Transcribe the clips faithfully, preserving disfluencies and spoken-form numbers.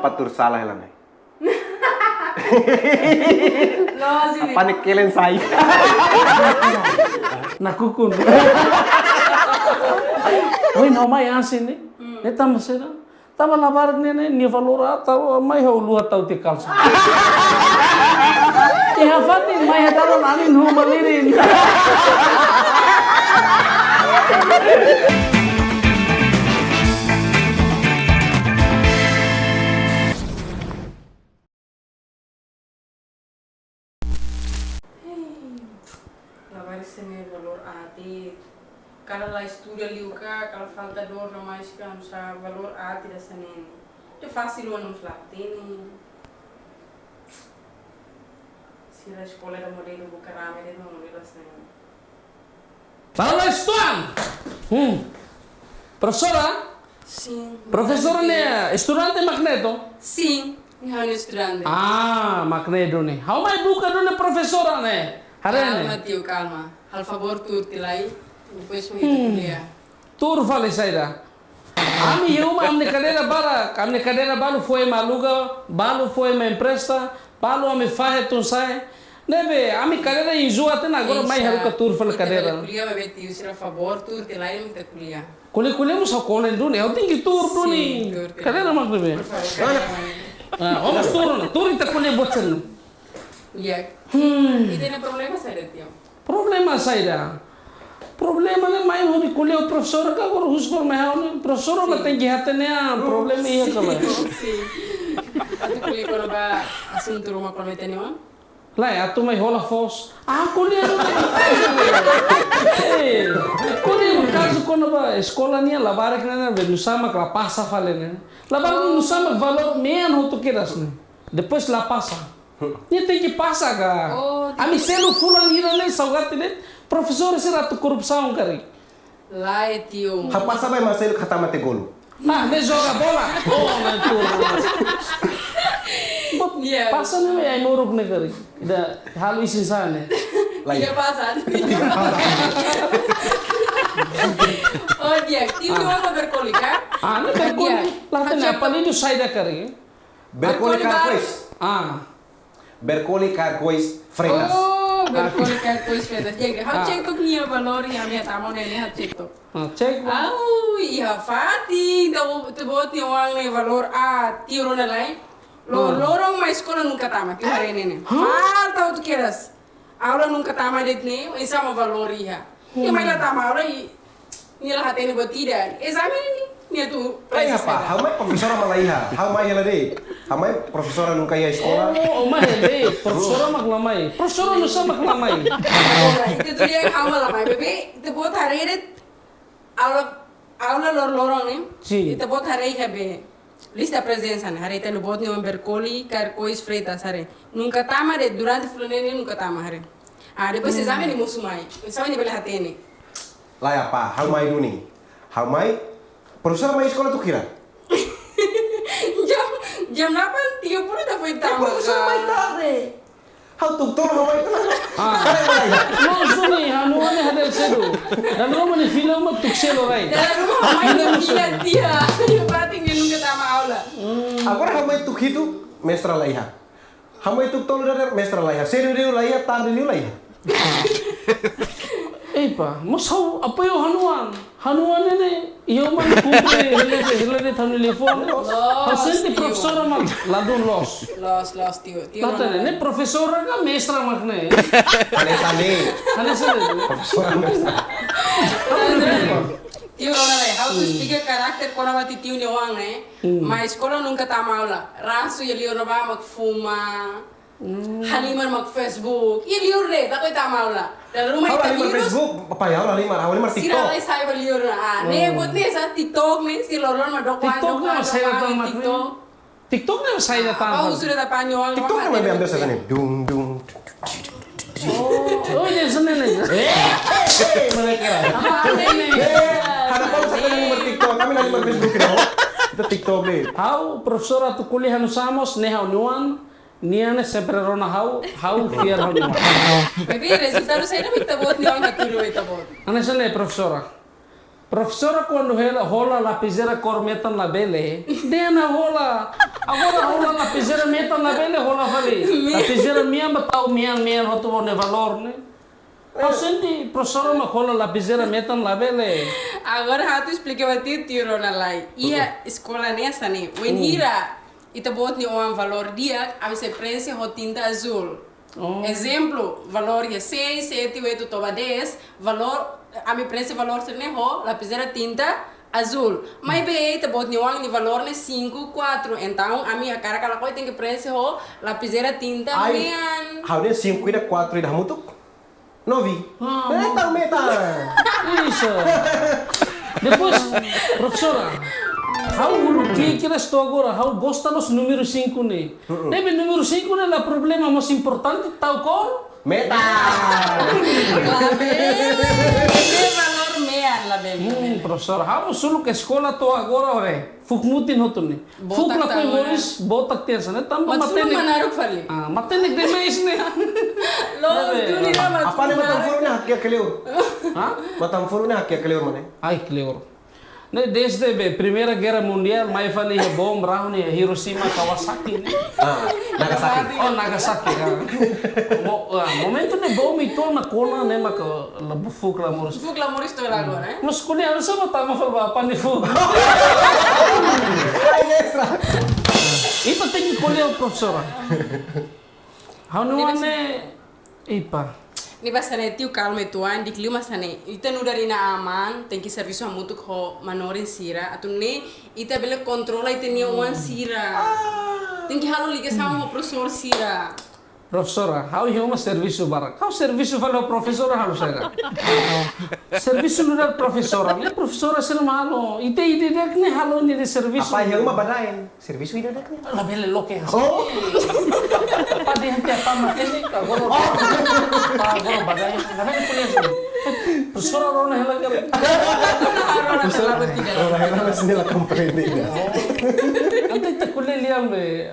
Apa tuur sala hela ne'e? Lójiku. Apa ne'e kelen sai? Nakukun. Oi, no mai asin ne'e. Hmm. Ne'e tama sira. Tama labarik ne'e ne'e, nia valór aat, tama mai ha'u lua tau tiha kalsa. Iha fatin mai hadalan anin huma lirin. Hei, labarik sira-ne'e valór aat. Kala la estuda liu ka, kala falta dor no mais ka, no sa valór aat ida sira-ne'e. Ita fasil wan no la hatene. Sira eskola ida modelu buka rame de'it no modelu sira-ne'e. Para la estuan! Hmm. Profesora? Sin. Profesora ne'e estudante mak ne'e to? Sin, nia ha'u-nia estudante. Ah, mak ne'e duni. Ha'u mai buka duni profesora ne'e. Haree ne'e. Kalma, tiu, kalma. Halo favór tuur tiha lai, depois mai Hmm. kuliah. Tuur fali saida. Ami iha uma ami-nia kadeira barak, ami-nia kadeira balu foin ema aluga, balu foin ema empresta, balu ami fahe tun sa'e. Ne'ebé, ami kadeira enjoa tiha ona agora mai Insya. Haruka tuur fali Ita kadeira. Bele kuliah, maibé tiu sira favór tuur tiha lai mak ita kuliah. Ko'alia-ko'alia mós ha'u kolen duni, ha'u tenke tuur duni. Sin, tuur tiha. Kadeira mak ne'ebé. Por favor, kadeira. Ah, vamos tuur, tuur ita ko'alia buat sira-ne'e. Ya. Hmm. Ita-nia problema saida, tiu? Problema saida? Problema ne'e mai hodi ko'alia ho profesora ka agora husu fali mai ha'u ne'e. Profesora la Sin. Tenke hatene, ah, problema iha ka lae. Sin. Atu ko'alia kona-ba asuntu ruma kona-ba ita-nia oan? Lae, atu mai hola foos. Ah, ko'alia. Eh, ko'alia kazu kona-ba eskola nian labarik ne'e, be nusá mak la pasa fali ne'e. Labarik nusá mak valór mean hotu kedas ne'e. Depois la pasa. Nia tenke pasa ka. Oh, Ami selu fulan hira ne'e saugati de'it, profesór sira atu korrupsaun karik. Lae, tiu. Ha'u pasa ba ema selu hatama tiha golu. Nah, ne'e joga bola. Oh, ne'e tuur. Iya. Pasa ne'e ai-moruk ne'e karik. Ida halo isin sa'e ne'e. Lae. Tidak pasa. Tidak pasa. Oh, di'ak. Tiu Ah. Tiu mak Berkoli ka? Ah, ne'e Berkoli. Di'ak. Lah, Ha'u tenke cek apelidu saida karik. Berkoli Berkoli Carcois. Ah. Berkoli Carcois Freitas. Oh, Berkoli Carcois Freitas. Jadi, ha'u Ah. cek took nia valór iha ami-nia tama ne'e, ha'u cek took. Ah, cek. Au, iha fatin, ita-boot nia oan ne'e valór aat, tiu rona lai. Lo-, Ah. loron mai eskola nunka tama, tiu haree ne'e. Hah? Falta hotu kedas. Aula nunka tama de'it ne'e, oinsá mak valór iha. Nia mai la tama aula i nia la hatene buat ida. Ezame ne'e, nia atu Lae, apa? Ha'u mai profesora mak laiha. Ha'u mai hela de'it. Ha'u mai profesora nunka iha eskola. Oh, oh, mai hela de'it. Profesora mak la mai. Profesora nusá mak la mai. Ora, ita atu lia ha'u mak la mai. Maibé, ita-boot haree de'it aula, aula lor-, loron ne'e. Sin. Ita-boot haree iha be lista prezensa ne'e. Haree ita-boot nia oan Berkoli Carcois Freitas haree. Nunka tama de'it durante fulan ne'e nunka tama haree. Ah, depois Hmm. ezame ne'e mosu mai. Ezame ne'e bele hatene. Lae, apa, ha'u mai duni. Ha'u mai, profesora mai eskola tuku hira? Jam, jam delapan tiga puluh ita foin tama. Profesora mai tarde. Ha'u tuku tolu ha'u mai tolu. Ah. Lae, lae. Não, suni, ha'u-nia oan ne'e hadeer sedu. Dala ruma nia fila uma tuku selu rai. Dala ruma mai nia fila tiha. Berarti nia nunka tama aula. Hmm. Agora ha'u mai tuku hitu, mestra laiha. Ha'u mai tuku tolu dadeer mestra laiha. Sedu liu laiha, tarde liu laiha. Ei, pá, mas ha'u apoiu ha'u-nia oan. Ha'u-nia oan ne'e, iha uma kumpre, hela de'it, hela de'it ha'u-nia liafuan. Loos, Ha'u sente tiu. Profesora mak ladún loos. Loos, loos, tiu. Tiu Nata loos. Ne'e, ne'e profesora ka mestra mak ne'e? Hanesan ne'e. Hanesan ne'e. Profesora mestra. Tiu rona lai, ha'u atu Hmm. esplika karakter kona-ba tiu nia oan ne'e. Hmm. Mai eskola nunka tama aula. Rasu iha liur ne'ebá mak fuma. Hmm. Halimar mak Facebook. Iha liur de'it, tak koi tama aula. Dala ruma Ha'u ita halimar virus. Facebook, apa ya, ha'u halimar, ha'u halimar Sira TikTok. Lai sai ba liur. Ah, ne'e Hmm. buat ne'e sa TikTok ne'e, si loron mak dok wan, TikTok dok wan, ne'e masa dok wan, ita tama TikTok. TikTok ne'e sai Ah, datang apa kan? Usu da tapan wan, TikTok wan, ne'e mak ita ambil biasa ne'e. Dung, dung. Oh, oh, iya, sini nih. Eh, eh, eh, mana kira? Apa ne'e? Eh, ada apa usah tanya nomor TikTok? Kami nggak nomor Facebook, you know. Itu TikTok deh. Ha'u, profesora atu ko'alia ha'u-nia oan mós, ne'e ha'u-nia oan, nia ne'e sempre rona ha'u, ha'u fiar ha'u-nia oan. Maibé rezultadu saida mak ita-boot nia oan hatudu ita-boot? Hanesan ne'e, profesora. Profesora kuandu hela hola lapizeira kór metan labele, dehan hola. Agora hola lapizeira metan labele, hola fali. Lapizeira mean ba tau mean mean hotu ho nia valór ne'e. Ha'u sente profesora mak hola lapizeira metan labele. Agora ha'u atu esplika ba tiu, tiu Ronald lai. Iha eskola ne'e hanesan ne'e. Wainhira ita-boot nia oan valór di'ak, ami sei preenxe ho tinta azúl. Oh. Ezemplu, valór iha seis, sete, oito to'o ba dez, valór, ami preenxe valór sira-ne'e ho lapizeira tinta azúl. Maibé ita-boot nia oan nia valór ne'e cinco, quatro. Entaun, ami hakarak ka lakohi tenke preenxe ho lapizeira tinta mean. Ha'u-nia cinco ida, quatro ida hamutuk? Nove. Ah, metan, metan. Isso. Depois, profesora, ha'u uluk tiha kira estou agora, ha'u gosta loos númeru cinco ne'e. Ne'ebé númeru cinco ne'e la problema, mas importante tau kór metan. Labele, valór mean, labele. Hmm, profesora, ha'u uluk eskola to'o agora, ore. Fuuk mutin hotu ne'e. Fuuk lakohi moris, botak tiha hanesan ne'e, tanba matenek. Manaruk fali. Ah, matenek demais ne'e. Loos duni. Apá ne'e matan-furu ne'e hakiak kleur? Hah? Matan-furu ne'e hakiak kleur mak ne'e? Ai, kleur. Ne'e desde be Primeira Guerra Mundial, mai fali iha bom, rahun iha Hiroshima, Kawasaki ne'e. Ah, Nagasaki. Oh, Nagasaki, ah. Mo-, ah, momentu ne'e bom itu na kona ne'e maka la fuuk la moris. Fuuk la moris to'o agora, eh? Mas ko'alia hanesan ne'e tama fali ba apá nia fuuk. Ai, mestra. Ita tenke ko'alia profesora. Ha'u-nia oan ne'e, epá. Ne'e basta ne'e tiu kalma uitoan, di'ak liu mak hanesan ne'e. Ita nu'udar inan-aman, tenke servisu hamutuk ho manorin sira. Atu nune'e, ita bele kontrola ita-nia oan sira. Tenke halo ligasaun ho profesór sira. Profesora, ha'u iha uma servisu barak. Ha'u servisu fali ho profesora halo saida? Servisu nu'udar profesora, ne'e profesora sira mak halo. Ita ida-idak ne'e halo nia servisu. Apá iha uma badaen? Servisu ida-idak ne'e? Labele loke. Oh. Apá dehan tiha apá matenek, agora. Apá agora badaen. Labele ko'alia hanesan ne'e. Eh, profesora rona hela kali. Profesora rona hela, mas nia la komprende. Entaun ita ko'alia lian be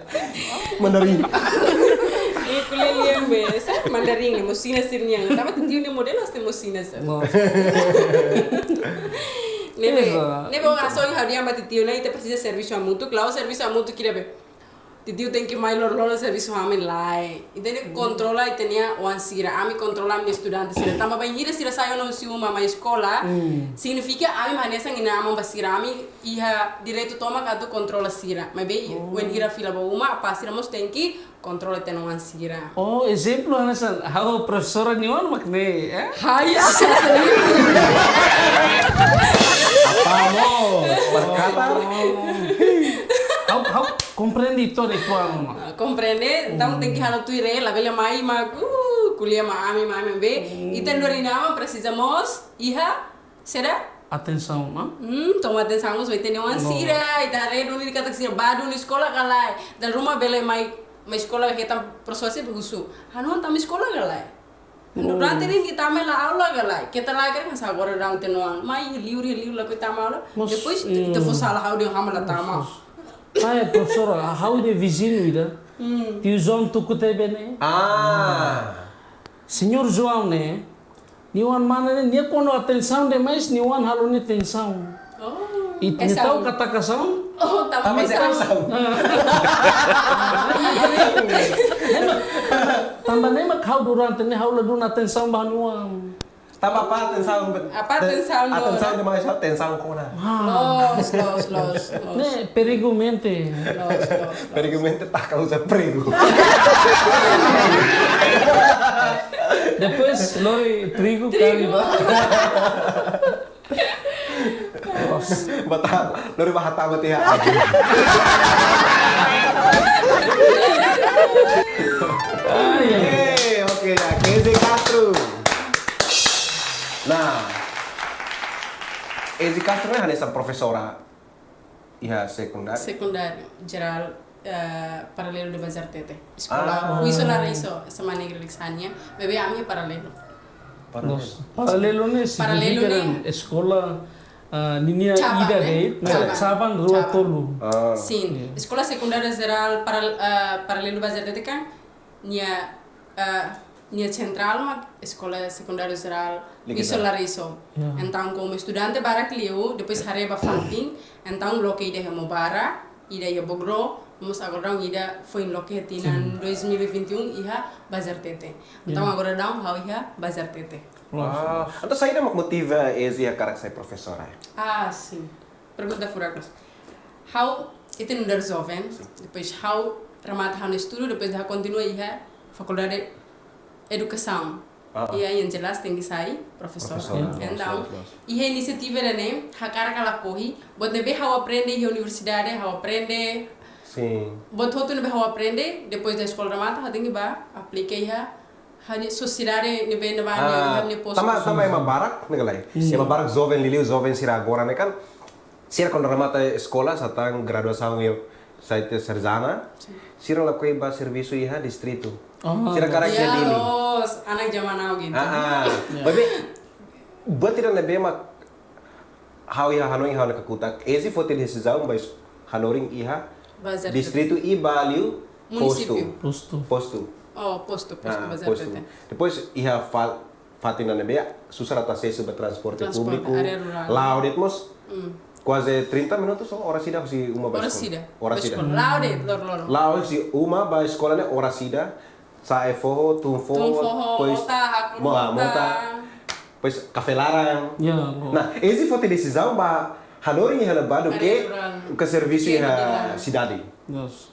Mandarin. Ita ko'alia lian be, saida Mandarin, mós sira-nian. Tanba tiu nia modelu hanesan mós sira. Mós. Ne'ebé, ne'ebé, orasaun hadi'a ba tiu ne'e, ita presiza servisu hamutuk, la'ós servisu hamutuk kira be. Tiu tenke mai loroloron servisu ho ami lae. Ita tenke kontrola ita-nia oan sira, ami kontrola ami estudante sira. Tanba bainhira sira sai ona husi uma mai eskola, signifika ami hanesan inan-aman ba sira, ami iha direitu tomak atu kontrola sira. Maibé, wainhira fila ba uma, apá sira mós tenke kontrola ita-nia oan sira. Oh, ezemplu hanesan, ha'u profesora nia oan mak ne'e, eh? Haya, sasa. Apá mós, perkataan. Ha'u, ha'u komprende ita-nia oan mak. Ah, komprende, entaun tenke halo tuir, labele mai mak, uh, ko'alia mak ami, mak ami be. Ita nu'udar inan-aman presiza mós iha saida? Atensaun, no? Hmm, toma atensaun mós ba ita-nia oan sira, ita haree duni katak sira bá duni eskola ka lae. Dala ruma bele mai, mai eskola hetan profesór sira husu. Ha'u-nia oan tama eskola ka lae? Durante ne'e ita mai la aula ka lae? Keta lae karik hanesan agora daudaun ita-nia oan. Mai liur, liur lakohi tama aula. Depois ita fó sala ha'u dehan ha'u mak la tama. Ai, profesora, ha'u-nia viziñu ida. Tiu João tuku T V ne'e. Ah. Señór João ne'e, nia oan mana ne'e, nia kuandu atensaun demais, nia oan halo nia tensaun. Oh. Ita nia tau katak atensaun. Oh, tama atensaun. Ne'e mak, tanba ne'e mak ha'u durante ne'e ha'u la duna atensaun ba ha'u-nia oan. Tanba apá atensaun, apá atensaun, atensaun demais, atensaun kona. Ah. Loos, loos, loos, loos. Ne'e perigu mente. Loos, loos, loos. Perigu mente taka uza pregu. Depois lori trigu kali ba. Loos. Bata, lori ba hatama tiha. Ai, ai. Eh, oke, ya, Kezzy Castro. Nah, Kezzy Castro ne'e hanesan profesora iha sekundáriu? Sekundáriu, jerál, eh, Paralelo de Bazartete. Eskola, ah, husi Laraiso, S M A Negre Lixania. Maibé ami Paralelo. Paralelo. Nos, Paralelo ne'e signifika, Paralelo ne'e eskola, ah, ninia cabang, ida, eh? De'it, cabang. Cabang rua, cabang, tolu. Ah. Sin. Iya. Eskola Sekundária Jerál Paral-, eh, Paralelo Bazartete kan, nia, eh, Nia sentrál mak Eskola Sekundáriu Jerál Likita. Wiso Lariso. Ya. Entaun, komu estudante barak liu, depois haree ba fatin, entaun loke ida iha Maubara, ida iha Bogoro, mós agora daudaun ida foin loke tinan Sin. dois mil e vinte e um iha Bazartete. Entaun, Ya. agora daudaun ha'u iha Bazartete. Loos. Ah, entaun saida mak motiva Ezi hakarak sai profesora? Ah, sin. Pergunta furak loos. Ha'u ita nu'udar joven, Sin. depois ha'u remata ha'u-nia estudu, depois ha'u kontinua iha Fakuldade Edukasaun. Ah. Iha yang jelas tenke sai profesór. Profesór, Ya. loos, Entaun, loos, loos. iha inisiativa ida-ne'e, hakarak ka lakohi, buat ne'ebé ha'u aprende iha universidade, ha'u aprende, Sin. buat hotu ne'ebé ha'u aprende, depois da eskola remata, ha'u tenke bá aplika iha ha'u-nia sosiedade ne'ebé ne'ebá Ah, ha'u-nia postu. tanba, tanba ema barak, ne'e ka lae. Sin. Ema barak joven liuliu, joven sira agora ne'e kan. Sira kuandu remata eskola, sei tan graduasaun iha, sei tan sarjana. Sin. Sira lakohi bá servisu iha distritu. Ah, Sira loos. hakarak iha Ya, Dili. loos, anak zaman now gitu. Ah, ah. Ya. Maibé, buat ida ne'ebé mak ha'u iha hanoin ha'u-nia kakutak. Ezi foti desizaun bá es-, hanorin iha Bazartete. distritu i bá liu Munisípiu. postu. Postu. Postu. Oh, postu, postu Ah, Bazartete. postu. Depois iha fa-, fatin ida ne'ebé susar atu asesu ba transporte Transporte, públiku. área rurál. La'o de'it mós Mm. kuaze trinta minutus ou oras ida husi uma ba Oras eskola. ida. Oras Ba ida. eskola. La'o de'it, lor, lor. La'o husi uma ba eskola ne'e oras ida. Sa'e foho, tun foho, Tun foho, depois mota, haku mo-, ah, mota. mota. Depois kafé laran. Ya, loos. Nah, Ezi foti desizaun bá hanorin iha ne'ebá duké Área rurál. ke servisu Iya, iha di dalam. sidade. Yes.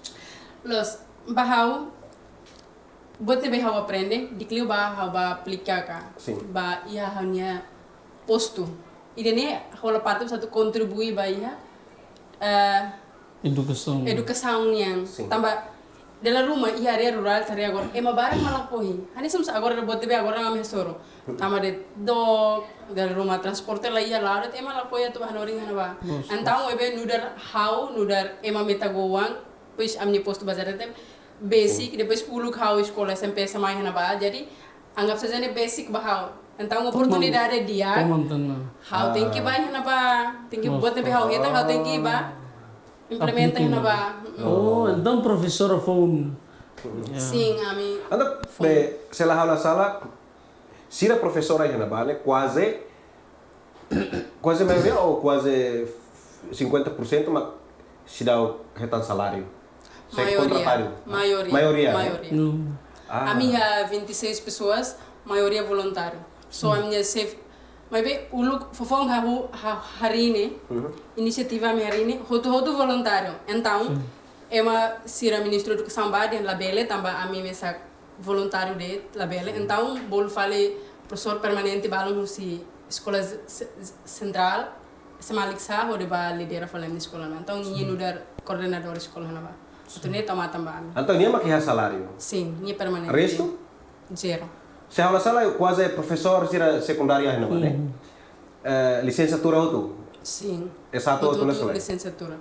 Loos, ba ha'u, buat ne'ebé ha'u aprende, di'ak liu ba ha'u bá aplika ka. Sin. Ba iha ha'u-nia postu. Ida-ne'e ha'u la parte atu kontribui ba iha, eh, Edukasaun. edukasaun nian. Sin. Tanba dala ruma iha área rurál, haree agora, ema barak mak lakohi. Hanesan mós agora buat ne'ebé agora ami hasoru. Tanba de'it dook, dala ruma transporte la iha, la'o de'it ema lakohi atu bá hanorin iha ne'ebá. Loos, Entaun, loos. ne'ebé nu'udar ha'u, nu'udar ema Metagoan, depois ami-nia postu Bazartete, basic, Sin. depois uluk ha'u eskola S M P S M A iha ne'ebá. Jadi, anggap saja ne'e basic ba ha'u. Entaun, Toman, oportunidade di'ak, toman tana. ha'u tenke Ah. bá iha ne'ebá, tenke Loos, buat ne'ebé ha'u loos. hetan, ha'u tenke bá implementa Aplika iha ne'ebá. ne'ebá. Mm. Oh, entaun profesora foun. Ya. Sin, ami Entaun, foun. be, se la ha'u la sala, sira profesora iha ne'ebá ne'e, kuaze, kuaze maioria ou kuaze cinquenta por cento mak seidauk hetan saláriu. Sei Maioria. kontratadu. Maioria. Maioria, eh? Maioria. Hum. Ah. Ami iha vinte e seis pessoas, maioria voluntáriu. Só Hum. ami-nia xefe. Maibé uluk fofoun ha'u, ha-, harii ne'e, Uhum. inisiativa ami harii ne'e, hotu-hotu voluntáriu. Entaun, Sin. ema sira Ministériu Edukasaun bá dehan labele, tanba ami mesak voluntáriu de'it, labele. Sin. Entaun, bolu fali profesór permanente balun husi eskola se-, se-, sentrál, S M A Likisá, hodi bá lidera fali ami-nia eskola ne'e. Entaun, nia Sin. nu'udar koordenadór eskola ne'ebá. Sin. Atu nia tau matan ba ami. Entaun, nia mak iha saláriu? Sin, nia permanente. Restu? Zero. Se ha'u la sala, kuaze profesór sira sekundária iha ne'ebá ne'e. Uhum. Eh, lisensiatura hotu? Sin. S satu hotu, Hotu-hotu ne'e sala? lisensiatura.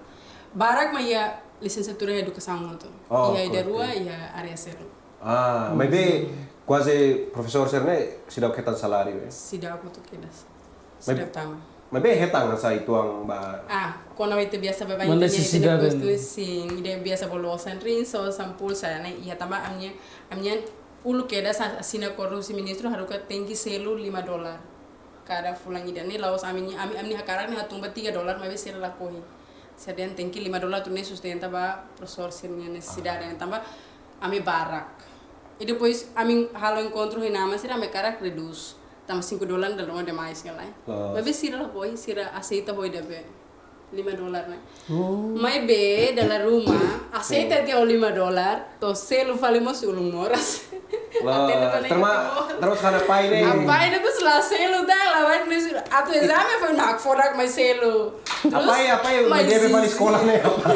Barak mak iha lisensiatura iha edukasaun hotu. Oh, Iha ida oke. rua, iha área seluk. Ah, Hum. maibé kuaze profesór sira ne'e seidauk hetan saláriu, eh? Seidauk hotu kedas. Maibé, Seidauk tama. maibé hetan hanesan uitoan ba Ah, kona-ba ita biasa ba Ba ita-nia ita-nia nesesidade. postu, sin, ida biasa bolu osan rinso, osan pulsa, ne'e iha tanba ami-nia, ami-nia uluk kedas asina akordu husi ministru haruka tenke selu lima dolar. Kada fulan ida ne'e la'ós ami-nia, ami, ami-nia hakarak ne'e hatún ba tiga dolar, maibé sira lakohi. Sira dehan tenke lima dolar atu nune'e sustenta ba profesór sira-nia nesesidade, Ah. tanba ami barak. I depois ami halo enkontru ho inan-aman sira, ami hakarak redús. Tanba cinco dolar dala ruma demais ka lae. Loos. Maibé sira lakohi, sira aseita ho ida be lima dolar ne'e. Oh. Maibé dala ruma, aseita Sin. tiha lima dolar, to'o selu fali mós ulun moras. Loos, Atende fali terma-, ulun moras. termasuk kada pai ne'e. Apai ne'e terus la selu dah, la vai nune'e. Atu ezame foin hakfodak mai selu. Terus Apai, apai, mai mai debe fali desiste. eskola ne'e, apai.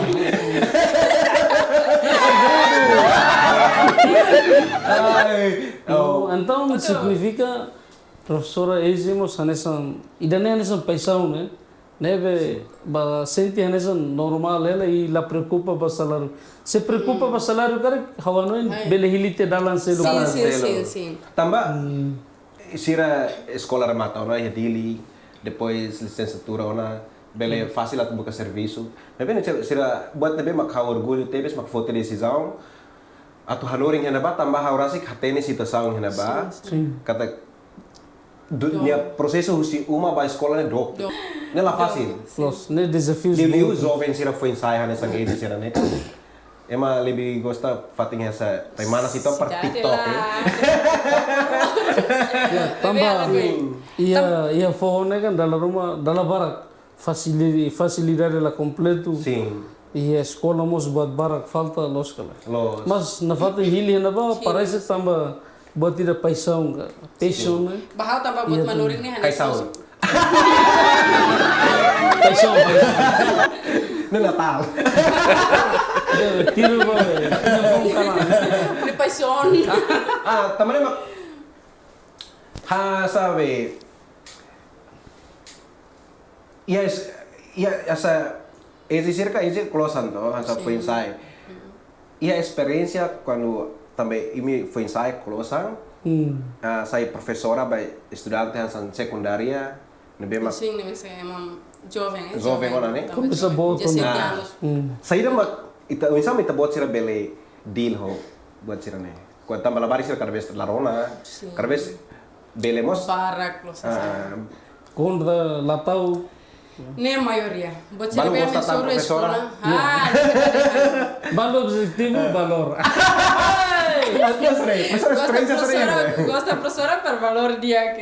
Ai, Não, oh. entaun Betul. signifika profesora Ezi mós hanesan, ida-ne'e hanesan paixaun, ne'e? Ne'ebé Sin. bá sente hanesan normál hela i la preokupa ba saláriu. Se preokupa Hmm. ba saláriu, karik ha'u hanoin Ai. bele hili tiha dalan seluk. Sin, Dalan sin, seluk. sin, sin. Tanba, Hmm. sira eskola remata ona iha Dili, depois lisensiatura ona, bele Hmm. fasil atu buka servisu. Maibé ne'e sira buat ne'ebé mak ha'u orgullu tebes mak foti desizaun, atu hanorin iha ne'ebá tanba ha'u rasik hatene situasaun iha ne'ebá. Sin, sin. Sin. Katak du-, Dook. Nia prosesu husi uma ba eskola ne'e dook. Dook. Ne'e la Dook. Fasil. Sin. Loos, ne'e dezafiu. Liuliu boot. Joven sira foin-sa'e hanesan Ezi sira-ne'e. Ema lebih gosta fatin hanesan ema sira atu Sidade TikTok, la. Eh. Ya, tanba, tanba iha, iha foho ne'e kan dala ruma, dala barak fasili-, fasilidade la kompletu. Sin. Iha eskola mós buat barak falta, loos ka lae. Loos. Mas nafatin hili iha ne'ebá, sin, parese tanba buat ida paixaun ka, passion, sin, ne'e? Ba ha'u tanba buat, iya, manorin ne'e hanesan paixaun. Paixaun, paixaun. Ne'e Natál. Iya, tiru ba, be. Tiru bom kalan. Ne'e paixaun. Ah, tanba ne'e mak hanesan be. Iha es-, iha hanesan Ezi sira ka, Ezi klosan to, hanesan, sin, foin-sa'e. Mm. Iha esperiénsia kuandu tanba imi foin-sa'e klosan, hmm, ah, sai profesora ba estudante hanesan sekundária, ne'ebé mak, sin, ne'ebé sai ema joven, eh, joven, joven ona, ne'e? Tanba komesa joven. Boot ona. Dezasseis anos. Hmm. Saida mak ita, oinsá mak ita-boot sira bele deal ho buat sira-ne'e? Kuandu tanba labarik sira kada vez la rona, sin, kada vez bele mós. Barak, loos, ah, sin. Kontra la ta'uk. Ne'e maioria. Buat sira. Balu be gosta tan hasoru profesora? Eskola. Ya. Ah, ne'e. Balu objetivu, valór. Ai. Artinya sering, profesora. Gosta esperiénsia sering, profesora, ya? Gosta profesora para valór di'ak.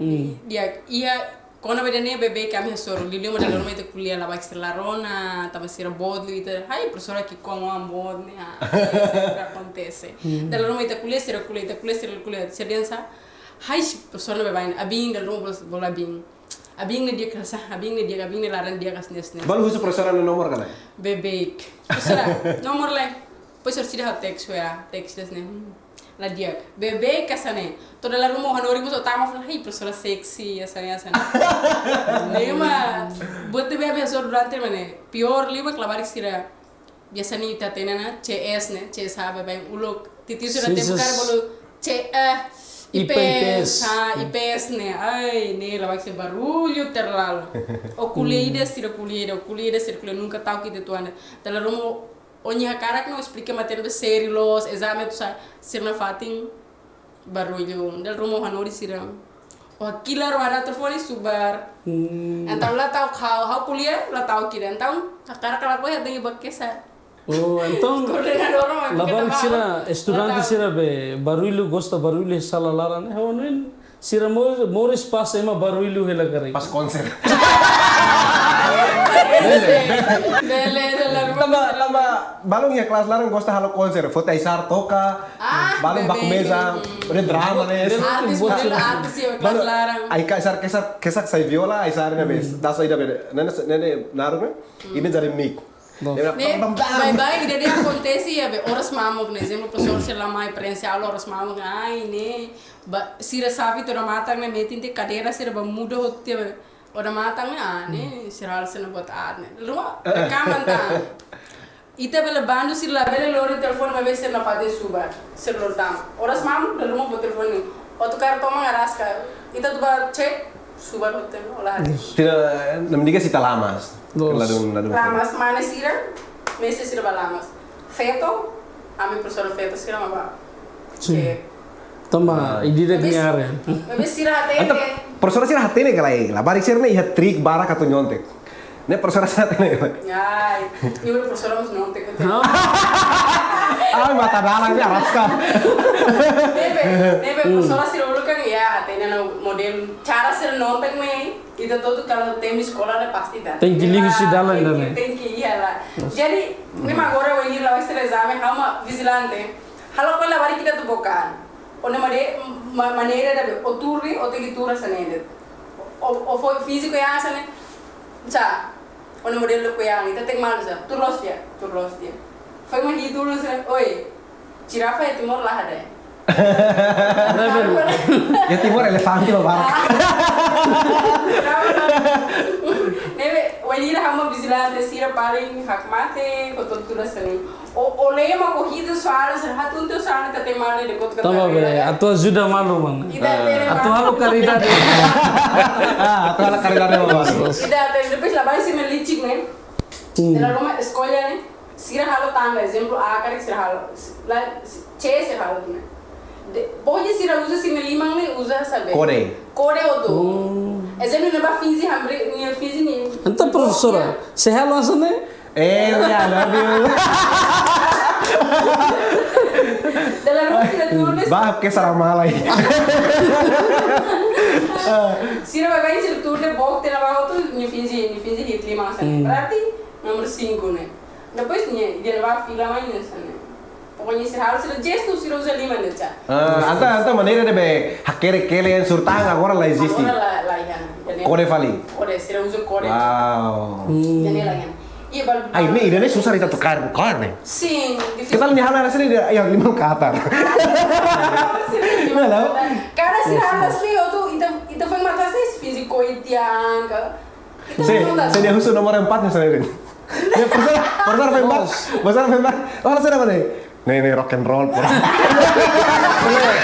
Hmm. Di'ak, iha, kona-ba ida-ne'e beibeik ami hasoru. Liuliu mak dala ruma ita ko'alia labarik sira la rona, tanba sira boot liu ita. Ai, profesora ki'ikoan boot ne'e. Ah, sempre akontese. Hmm. Dala ruma ita ko'alia, sira ko'alia, ita ko'alia, sira ko'alia. Sira dehan sá? Ai, profesora ne'e baibain. Abin, dala ruma bolu, bolu abin. Abin ne'e di'ak ka sá, abin ne'e di'ak, abin ne'e laran di'ak ka sá, ne'e, ne'e. Balu husu profesora nia nomor ka lae? Beibeik. Profesora, nomor lai. Depois sira sida ha'u teks, ya, teks, ne'e, ne'e. Hmm. La di'ak. Beibeik hanesan ne'e. To'o dala ruma hanorin mós ó tama fala, "Ai, profesora seksi, hanesan ne'e, hanesan ne'e." Ne'e mak, buat ne'ebé ami hasoru durante ne'e. Piór liu mak labarik sira. Biasa ne'e ita hatene ona, C S ne'e, C S H baibain uluk. Titiu sira, sin, tempu, sin, karik bolu C, eh, I P S, I P S. Ah, I P S ne'e. Ai, ne'e labarik sira barullu terlalu. Ó ko'alia ida, sira ko'alia ida, ó ko'alia ida, sira ko'alia ida, nunka ta'uk ita-nia tuan. Dala ruma ó-nia hakarak ne'e esplika matéria be sériu loos, ezame atu sai, sira nafatin barullu. Dala ruma hanorin sira. Ó hakilar, ó haree telefone subar. Hmm. Entaun la ta'uk ha'u, ha'u ko'alia la ta'uk ida. Entaun hakarak ka lakohi ha'u tenke bá kesar. Oh, entaun koordenadór mak labarik kata sira, estudante sira be barullu, gosta barullu, sala laran. Eh, ha'u hanoin sira mo-, moris pas ema barullu hela karik. Pas konser. Bele, bele, bele. Tanba, tanba balun iha kelas laran gosta halo konser, foti Aisar toka, ah, balun baku beibeik meza, hmm, ode drama, ne'e. Artis, buat model sira. Artis iha kelas laran. Ai, Aisar, Aisar, Aisar sai viola, Aisar ne'e be. Hmm. Dasa ida be. Ne'e, ne'e, ne'e, naruk ne'e. Hmm. Imi jadi mic. Loos. Ne'e, ne'e, bam, bam, bam. Baibain ida-ne'e akontese iha be, oras mamuk ne'e, ezemplu, profesór sira la mai, prensa aula oras mamuk, ai, ne'e, ba, sira xave to'o odamatan ne'e, metin tiha kadeira sira ba muda hotu tiha be, odamatan ne'e, ah, ne'e, sira halo sira-nia buat aat ne'e. Ruma, rekaman tan. Ita bele bandu sira labele lori telefone, maibé sira nafatin subar, sira lori tama. Oras mamuk, dala ruma fó telefone. Ó atu kaer toman araska, ita atu ba cek, subar hotu, ó la hatene. Tidak, namdiga sita lamas. Loos. Ladún, ladún. Lamas mane sira, mestre sira ba lamas. Feto, ami profesora feto sira mak ba. Sin. Cek. Tanba, ah, ida-idak nia área. Maibé sira hatene. Entaun, profesora sira hatene ka lae, labarik sira ne'e iha trik barak atu nyontek. Ne'e profesora sira hatene ka lae. Ai, ne'e profesora mós nyontek. Hah? Ah, mata dalan ne'e araska. Ne'ebé, ne'ebé, hmm, profesora sira uluk kan, ya, hatene ona modelu cara sira nyontek ne'e. Ita hotu kalau temi eskola ne'e pasti ita. Tenke liu husi dalan, tenke, dalan. Tenke, iyalah. Loos. Jadi, hmm, ne'e mak agora wainhira la'o ezame, ha'u mak vijilante. Halo ko labarik ita atu bokan. Ó-nia mane-, ma-, maneira ida be, ó tuur ne'e, ó tenke tuur hanesan ne'e de'it. Ó, ó fó fíziku hanesan ne'e. Sá, ó-nia modelu ko yang, ita tenke malu sá. Tuur loos tiha, tuur loos tiha. Foin mak hi'it ulun sá, oi. Jirafa iha Timor la iha de'it. Iha Timor elefante mak barak. Ne'ebé, wainhira ha'u mak vijilante sira paling hakmatek, ko tontura seni. Ó, ó lema ko hitu soal, sira hatun tu soal ka tema ni de kot ka. Tanba be, atu ajuda malu, man. Ita, ah, atu halo karidade. Ah, atu halo karidade, man. Ita, ita, depois labarik sira mak licik, ne'e? Hmm. Dala ruma eskola, ne'e? Sira halo tanda, ezemplu, A karik sira halo, la, C sira halo tanda. De, pokoknya sira uza sira-nia liman ne'e uza sabe. Kode. Kode hotu. Ezemplu, ne'ebá finje hamriik, nia finje nia. Entaun, profesora, se halo hanesan ne'e? Eh, ya, love you. Dalam rumah sira tuur ne'e. Bah, ke salah malai. Sira baibain sira tuur ne'e bok tena bawa tu, nia finje, nia finje hi'it liman hanesan ne'e. Berarti nomor sinku ne'e. Depois nia, ida-ne'ebá fila mai hanesan ne'e. Pokoknya sira halo sira jestu sira uza liman ne'e, ca. Ah, entaun, entaun maneira ne'ebé hakerek kelen surtang agora la eziste. Agora la, la iha. Kode fali. Kode, sira uza kode. Wow. Ida-ne'e la iha. Iya, bal-, ai, ne'e, ida-ne'e susar ita atu kaer, kaer ne'e. Sin, difisil. Kita lihat hal sini dia, ya, liman katar. Halo. Kada sira halo asli, ita, ita foin mata sih, finje koit tiang ka. Sin, sin, dia husu nomor empat nih, sendiri. Ya, profesor, profesor Fembar, profesor Fembar. Oh, sudah mana? Ne'e, ne'e rock and roll, bro.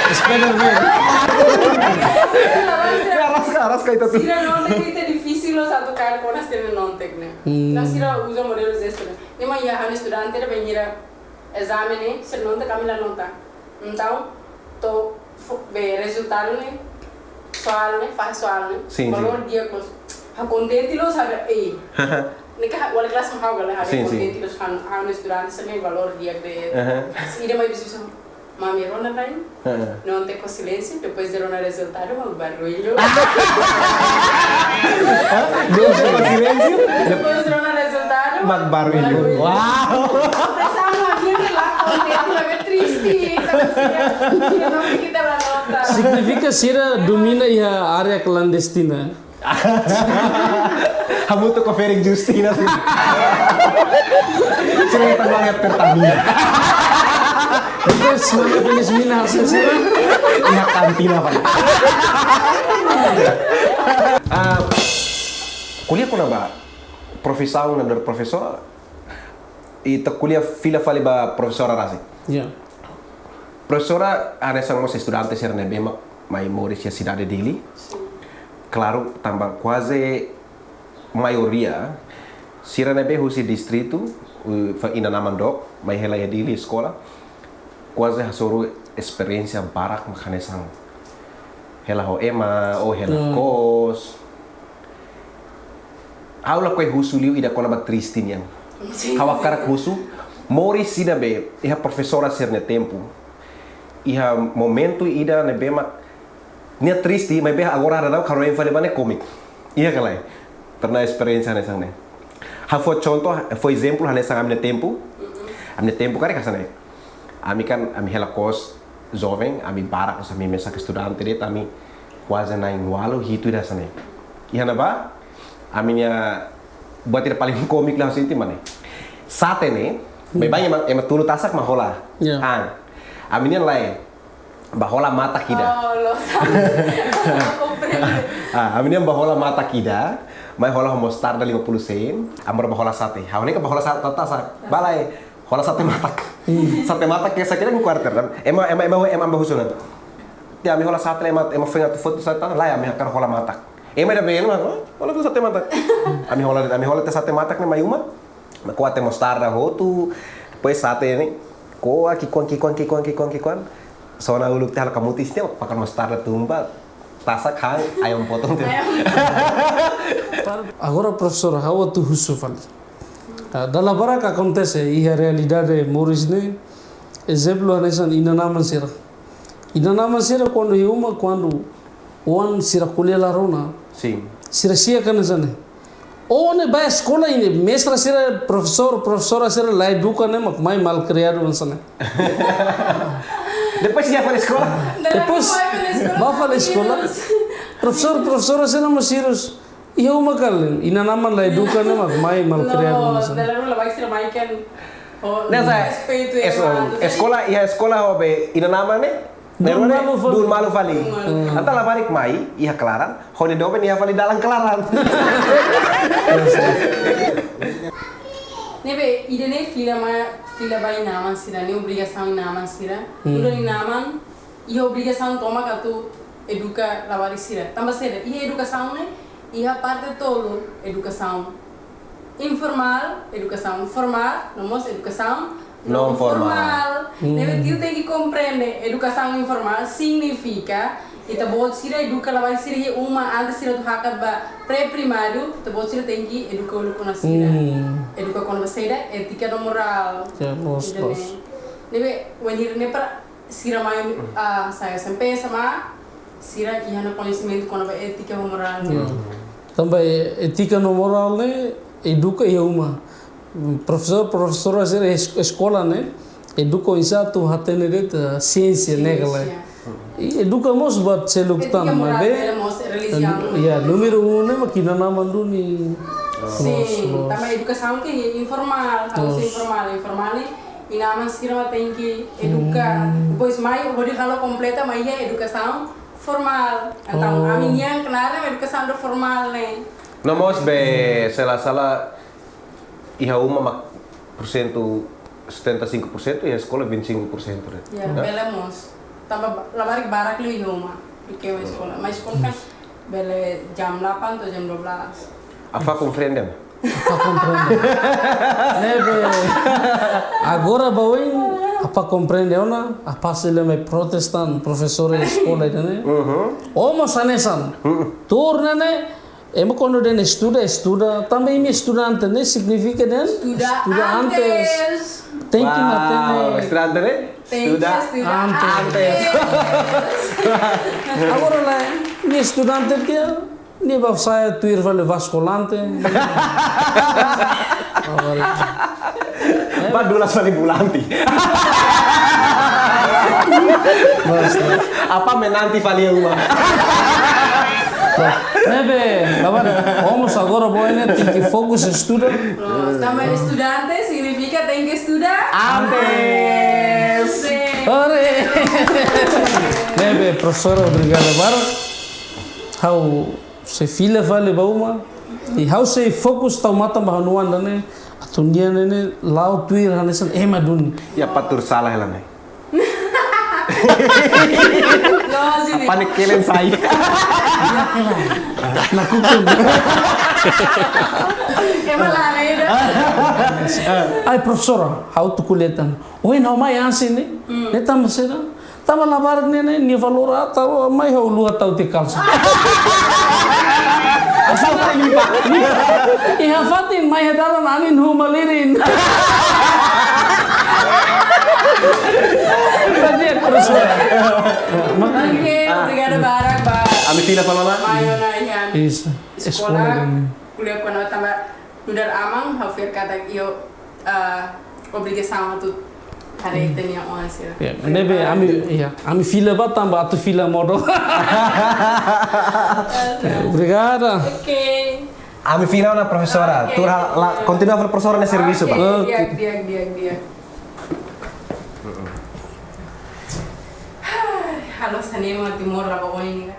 Spider-Man. Ya, raska, raska ita tuur. Sira nontek ne'e difisil loos atu kaer kona sira nontek ne'e. Nah, sira uza modelu jestu ne'e. Ne'e mak iha ha'u-nia estudante ne'ebé bainhira ezame ne'e, sira nontek ami la nota. Entaun, to'o fó, be rezultadu ne'e, soal ne'e, faz soal ne'e. Sin, sin. Valór di'ak loos. Ha'u kontente loos, sabe, ei. Ne'e ka, wali kelas mak ha'u gale, ha'u kontente loos, ha'u, ha'u-nia estudante sira-ne'e valór di'ak de'it. Sira mai bisu, mami rona lain. Nontek ho silénsiu, depois de rona rezultadu, mak barullu. Nontek ho silénsiu? Depois de rona rezultadu, mak barullu. Barullu. Wow. Pensava, minha, lá, contente, lá, é triste. Então, assim, eu não fiquei da nota. Signifika sira domina iha área klandestina. Hamutuk ho ferik Justina. Sira hetan uang iha Pertamina. Itu semana feliz mina hasil sira. Iha kantina, Pak. Ah, ko'alia kona-ba profisaun nu'udar profesora, ita ko'alia fila fali ba profesora rasik. Ya. Profesora hanesan mós estudante sira ne'ebé mak mai moris iha sidade Dili. Klaru, tanba kuaze maioria sira ne'ebé husi distritu, uh, fa inan-aman dook, mai hela iha Dili eskola. Kuaze hasoru esperiénsia barak mak hanesan hela ho ema, ou hela kos. Ha'u lakohi husu liu ida kona-ba triste nian. Sin. Ha'u hakarak husu, moris ida be, iha profesora sira-nia tempu. Iha momentu ida ne'ebé mak nia triste, maibé agora daudaun ha'u hanoin fali ba ne'e kómiku. Iha ka lae? Pernah esperiénsia hanesan ne'e? Ha'u fó contoh, fó ezemplu hanesan ami-nia tempu. Ami-nia tempu karik hanesan ne'e. Ami kan, ami hela kos joven, ami barak, ami mesak estudante de'it, ami kuaze na'in ualu hitu ida hanesan ne'e. Iha ne'ebá, ami-nia buat ida paling kómiku la sente mane. Sate ne'e, baibain ema, ema tunu tasak mak hola. Ya. Ah, ami-nian lae, bá hola matak ida. Oh, lo sa-, komprende. Ah, ami-nian bá hola matak ida, mai hola ho mostarda lima puluh sen, amor bá hola sate. Ha'u ne'e ka bá hola sate, tasak. Bá lae, hola sate matak. Sate matak ke sakira ku kuarter kan. Ema, ema, ema, ema bá husu ona. Tiha ami hola sate ema, ema foin atu foti sate, lae ami hakarak hola matak. Ema ida belu, hola sate matak. Ami hola, ami hola tiha sate matak ne'e mai uma. Ko'a tiha mostarda hotu, depois sate ne'e. Ko'a ki'ikoan, ki'ikoan, ki'ikoan, ki'ikoan, ki'ikoan. Sona uluk tiha halo kamutis tiha, fakar mostarda tun ba. Tasak han, ayam potong tiha. Ayam. Agora profesora, ha'u atu husu fali. Ah, dala barak akontese iha realidade moris ne'e, ezemplu hanesan inan-aman sira. Inan-aman sira kuandu iha uma, kuandu oan sira ko'alia la rona. Sin. Sira siak hanesan ne'e. Oan ne'e bá eskola ne'e, mestra sira, profesór, profesora sira la eduka ne'e mak mai malkriadu hanesan ne'e. Depois iha fali eskola. Depois bá fali eskola. Profesór, profesora sira mós hirus. Iha uma karik, inan-aman la eduka ne'e mak mai malkriadu hanesan ne'e. Dala ruma la baik sira mai kan. Oh, ne'e sa, respeitu es-, ema, eskola, iha eskola ho be inan-aman ne'e. Duun malu fali. Duun malu fali. Duun malu. Entaun labarik mai, iha klaran, ho nia doben iha fali dalan klaran. Ne'ebé, ida-ne'e fila mai, fila ba inan-aman sira, ne'e obrigasaun inan-aman sira. Nu'udar inan-aman, iha obrigasaun tomak atu eduka labarik sira. Tanba saida, iha edukasaun ne'e, iha parte tolu edukasaun. informál, edukasaun formál, no mós edukasaun Não não formál. Formál. Ne'ebé tiu tenke komprende edukasaun informál signifika ita-boot sira eduka labarik sira iha uma, antes sira atu hakat ba pré-primáriu, ita-boot sira tenke eduka uluk ona sira. Eduka kona-ba saida, étika no morál. Ya, loos, loos. Ne'ebé, wainhira ne'e para sira mai, ah, sai S M P S M A, sira iha ona koñesimentu kona-ba étika no morál. Tanba étika no morál ne'e eduka iha uma. Profesór, profesora sira es-, eskola ne'e eduka oinsá atu hatene de'it, eh, siénsia ne'e kala. Siénsia. I eduka mós buat seluk tan, étika morál, maibé, bele mós relijiaun. Ya, númeru um ne'e mak inan-aman duni. Sin, loos, loos. Tanba edukasaun ke informál, harus informál, informál ne'e inan-aman sira mak tenke eduka. Depois mai, hodi halo kompleta mai iha edukasaun formál. Entaun, ami-nian knaar ne'e edukasaun do formál ne'e. No mós be, se la sala, iha uma mak porsentu, setenta e cinco por cento, iha eskola vinte e cinco por cento, né? Ya, bele mós. Tanba ba-, labarik barak liu iha uma, duké iha eskola. Mas eskola kan bele jam delapan to'o jam dua belas. Apá komprende? Apá komprende? Ne'ebé, agora ba oin, apá komprende ona, apá sei lembra protesta profesór eskola ida-ne'e. Ó mós hanesan. Tuur ne'e ne'e, ema kuandu dehan estuda, estuda, tanba imi estudante ne'e signifika dehan estuda antes. Tenke hatene. Estudante ne'e? Estuda antes. Agora la, nia estudante tiha, nia ba sa'e tuir fali baskulante. Ba dulas fali bulante. Apá menanti fali uma. Ne'ebé, kawan, ó mós agora ba oin ne'e tenke fokus estuda. Tanba estudante signifika tenke estuda antes. Ore. Ne'ebé, profesora, obrigadu barak. Ha'u sei fila fali ba uma. I ha'u sei fokus tau matan ba ha'u-nia oan ida-ne'e. Atu nia ne'e ne'e la'o tuir hanesan ema duni. Ya, apá tuur sala hela ne'e. Apá ne'e kelen sai. Nakukun. Ai, profesora, ha'u atu ko'alia tan. Ohin ha'u mai ansi ne'e. Ne'e tanba saida? Tanba labarik ne'e ne'e, nia valór ata, mai ha'u luha tau tiha kalsa. Iha fatin mai iha dalan anin huu malirin. Oke, obrigada barak ba. Ami fila fali ona? Mai ona iha. Eskola. Ko'alia kona-ba nu'udar aman, ha'u fiar katak iha, ah, obrigasaun atu haree ita-nia oan sira. Ya, ne'ebé ami, ya, ami fila ba tanba atu fila modo. Obrigada. Oke. Ami fila ona, profesora. Oke. Tuur hela, kontinua fali profesora nia servisu ba. Oke, di'ak, di'ak, di'ak, di'ak. Halo, hanesan ne'e mak Timor la ba oin ne'e.